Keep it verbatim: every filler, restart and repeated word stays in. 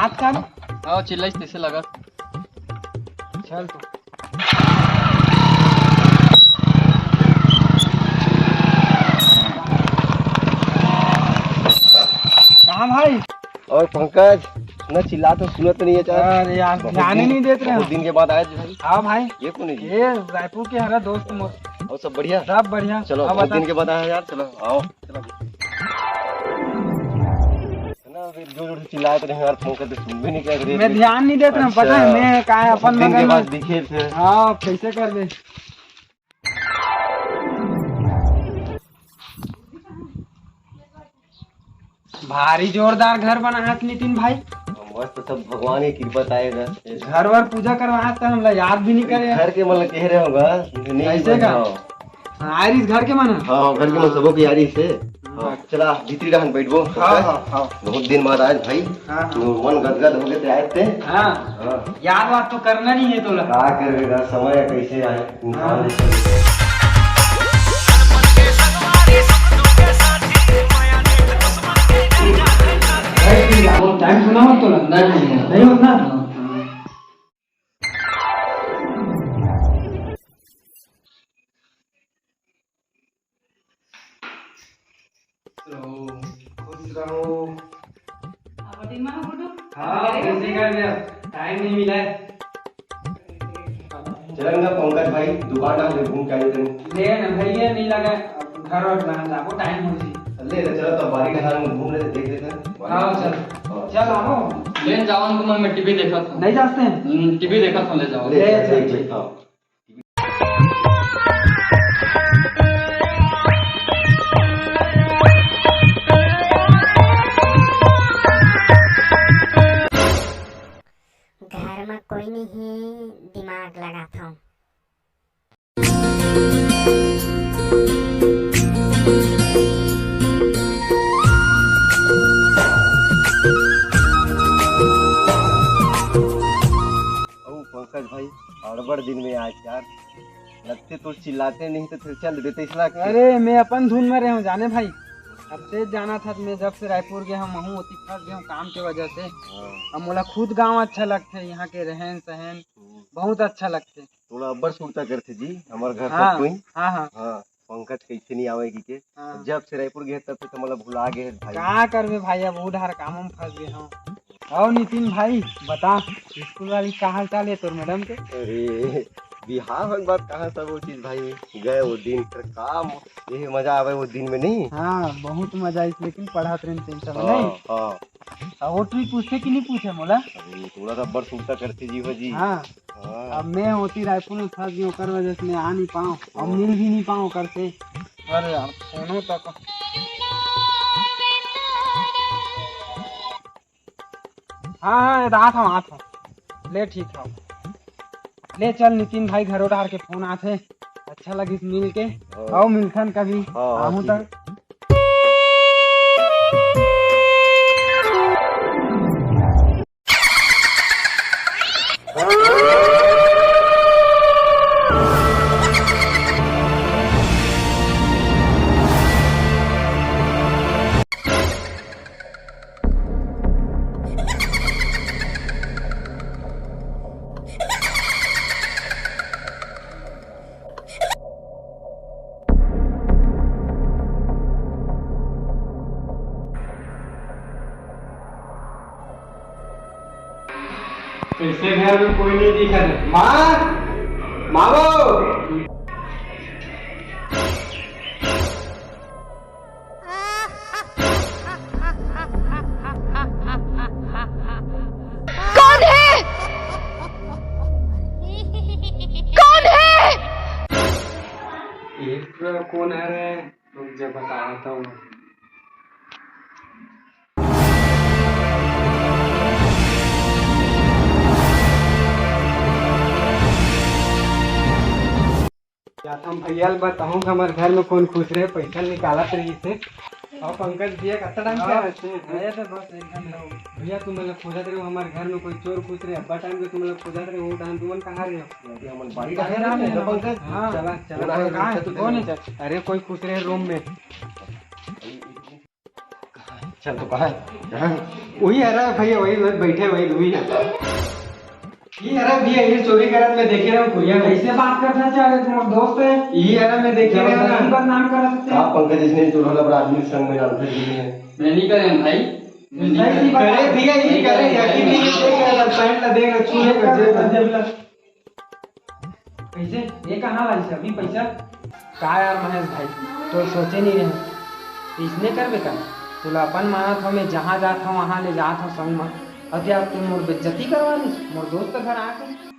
हाथ का ना? हाँ, चिल्लाइस तइसे लगा। चल तो। कहाँ भाई? और पंकज, इतना चिल्ला तो सुनत नहीं है यार। अरे यार, बहुत ध्यान ही दिन, नहीं देत रहे बहुत हो। दिन के बाद आए जी भाई। हाँ भाई। ये कौन है जी? ये रायपुर के हरा दोस्त मोर। और सब बढ़िया? सब बढ़िया। चलो, अब बहुत बता। दिन के बाद आए यार, चलो आओ। चलो। है ना, अभी जोर जोर से चिल्लात रहे यार, फोन करते सुन भी नहीं क्या करे। मैं ध्यान नहीं देता, अच्छा। पता है, मैं का है, अपन दिन के मगन बाद में। दिखे थे। हाँ, कैसे कर दे। भारी जोरदार घर बनाहत नितिन भाई। मस्त, सब भगवान की कृपा ताय गा। घर वर पूजा करवाहत त हमला याद भी नहीं करे। घर के मन ल कह रहे होगा, नहीं कैसे का? बनाओ। हाँ, आय रिस घर के मन ह? हाँ, घर के मन सबो के आय रिस हे। हाँ। हाँ, चला, भीतरी डहन बैठबो। हाँ, हाँ, हाँ। बहुत दिन बाद आए भाई। हाँ, हाँ। तो मन गदगद हो गए थे, आए थे। हाँ। हाँ। याद वाद तो करना नहीं है तोला। का करबे गा, समय कैसे आए, इंसान हाँ। जैसे। टाइम सुना हो तो लंदन नहीं है। नहीं होता। रहो, खुश रहो। अब दिन में गुड्डू? हाँ, कैसे कर दिया? टाइम नहीं मिला है। चलन ना पंकज भाई, दुकान डाल के घूम के आइए तनी। ले ना भैया, नहीं लगा, अब घर और जहाँ जाबो, टाइम हो जी। ले ले, चलो तो बारी के हाल में घूम लेते, देख लेते हैं। हाँ, चल। हाँ। चल, आओ। ले जाओ, तुम मैं टीवी देखा था। नहीं जाते हैं? हम्म, टीवी देखा था, ले जाओ। ले, ले, चल, चल, चल। ठीक, हाँ। घर में कोई नहीं है, दिमाग लगाता हूँ। अउ पंकज भाई, अड़बड़ दिन में आज यार, लगते तो चिल्लाते नहीं तो फिर चल देते इसला के। अरे, मैं अपन धुन में रहे हूँ जाने भाई। अब तेज जाना था, मैं जब से रायपुर गया हूँ, महूँ ओती फंस गया हूँ काम के वजह से। हाँ। अब मोला खुद गाँव अच्छा लगथे, यहाँ के रहन सहन हम्म। बहुत अच्छा लगथे। तोला अब्बड़ सुरता करथे जी, हमर घर हाँ, सब कोई। हाँ, हाँ। हाँ, पंकज कैसे नहीं आवे की के। हाँ। जब से रायपुर गए तब से तो मतलब भुला गए भाई। का करबे भाई, अब उधार काम में फंस गए हूँ। और नितिन भाई, बता, स्कूल वाली का हाल चाल है तोर मैडम के? अरे, बिहाव के बाद कहाँ सब वो चीज भाई, गए वो दिन पर काम, यही मजा आवे वो दिन में नहीं। हाँ, बहुत मजा आई, लेकिन पढ़ात रहे टेंशन में हाँ, नहीं। हाँ। और वो ट्रिक पूछे कि नहीं पूछे मोला? अरे, थोड़ा सा बड़ सुनता करते जी हो जी। हाँ। हाँ। अब मैं होती रायपुर में फंस गई, ओकर वजह से मैं आ नहीं पाऊँ और हाँ। मिल भी नहीं पाऊँ ओकर से। अरे यार, फोनो तक। हाँ, हाँ, ये तो आत हूँ, आत हूँ। ले, ठीक है। ले चल नितिन भाई, घरो डार के फोन आथे। अच्छा लगिस मिल के। हाँ। आओ मिलथन कभी। हाँ, हाँ, आहूँ ठीक तक। है। कैसे घर में कोई नहीं दिखा था? माँ, माँ वो। कौन है? कौन है? ये पूरा कौन आ रहा है? रुक जा, बताता हूँ। जात हूँ भैया ल बताहूँ कि हमर घर में कौन खुश रहे, पैसा निकालत रहिस हे। और पंकज भैया, कतना टाइम से हाँ, रहते हैं? अरे तो बस एक घंटा हो गया। भैया, तुम मतलब खोजत रहे हो, हमर घर में कोई चोर खुश रहे, अब्बा टाइम से तुम मतलब खोजत रहे हो, टाइम तुमन कहाँ रहे हो? अभी हमन बाड़ी बाहर आ रहे हैं, ना पंकज? हाँ। चला, चला, कौन है? कहाँ है? कौन है? अरे कोई खुश रहे रूम में। चल तो कहाँ है? कहाँ है? वही हरा भैया, वही बैठे, वही, वही है। ये हरा भैया, ये चोरी करत में देखे रहे कुरिया में। कैसे बात करता चाह रहे, तुम्हारा दोस्त है? ये हरा में देखे रहे ना। बदनाम करत थे। हाँ, पंकज, इसने चोर वाला बड़ा आदमी संग में डाल कर दिए हैं। मैं नहीं करे भाई। नहीं करे। करे भैया, ये करे, यकीन नहीं, ये देख रहे, पैंट ला देख रहे, छू ले, जेब ला। कैसे? ये कहाँ लाई से अभी पैसा? का यार महेश भाई, तो सोचे नहीं रहे। तो इसने करबे का? तोला अपन मानत हो, मैं जहाँ जात हूँ, वहाँ ले जात हूँ संग में। अब यार, तू मोर बेइज्जती करवा ली, मोर दोस्त घर आके।